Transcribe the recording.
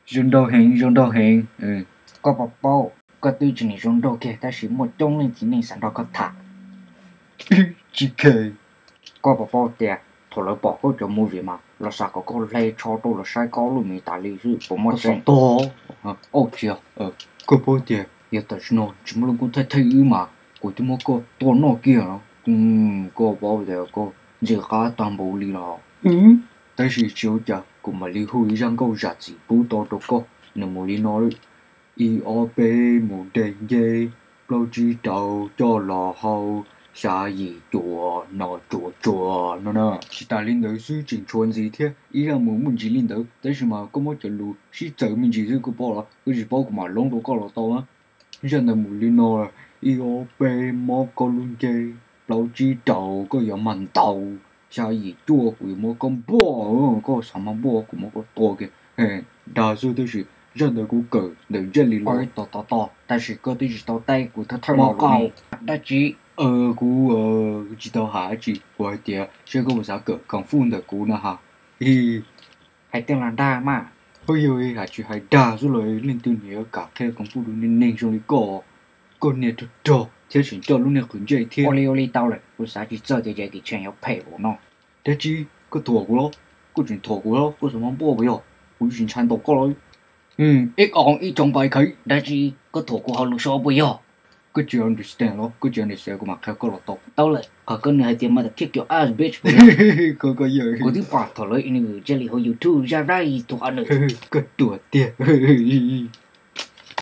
Zoo nraug heev, zoo nraug heev. Koj puas paub, koj twb tsis niam zoo nraug kiag tab sis muaj coob leej txiv neej xav nrog koj tham. Tsis khe. Koj puas paub tias thaum lawv pom koj cov movie mas lawv xav kom koj hle tsho rau los saib koj lub me tas li xwb puas muaj tseeb? Tog, au tsis, koj paub tias yog tam sim no tsis muaj lub koob thaij thaij wb mas kuv twb muab koj tua noj kiag no. Koj paub tias koj ntxim qab tag npaum li los. Tab sis tsis ua cas, kuv mam li hu ib zaj nkauj zam txim pub tau rau koj, nws mus li no: Ib ob peb mus de nce, plaub tsib rau coj los hau, xya yim cuaj no tsuas tsuas no na. Tsis tas li ntawd xwb tseem tshuav ntxiv thiab, ib zaj mus muaj ntsis li ntawd tab sis mas koj muab cov lus sib txawv me ntsis xwb koj paub los, koj tsis paub kuv mam loob rau koj los tau na. Zaj ntawd mus li no: Ib ob peb mob koj lub nce, plaub tsib rau koj yuav mag ntaus, xya yim cuaj kuv yuav muab koj npuaj, koj xav mag npuaj kuv muab koj tua kiag. Dag xwb tab sis zaj ntawd kuv kawm ntawm Ntsej Lis los tos tos tos tab sis koj twb tsis tau teb kuv thawj thawj los koj dab tsi? Kuv tsis tau hais dab tsi, kuv hais tias seb koj puas xav kawm kung fu ntawm kuv na ha. Hais tias los dag mas. Hos yog hais tsis hais dag xwb los leej twg niaj yuav kam qhia kung fu rau niag neeg zoo li koj? Koj niag rog rog thiab tseem coj lub niag qws ntsej thiab. Ua li ua li tau lawm, kuv xav tsis txog tias Jackie Chan yuav phem npaum no. Dab tsi? Koj thuam kuv los? Koj tseem thuam kuv los? Koj xav mag npuaj puas yog? Kuv tsis ntshai ntaus koj los. Ib qho ib tsoom pais khaws. Dab tsi? Koj thuam kuv hauv lus so puas yog? Koj tsis understand los? Koj tsis understand kuv mam qhia koj los tau. Tau lawm, qhov koj nws hais tias mother kick your ass bitch puas yog? Koj yog, kuv twb pom thaum lawv interview Ntsej Lis hauv YouTube zaj dab tsi thuam nws. Koj ruam tiag.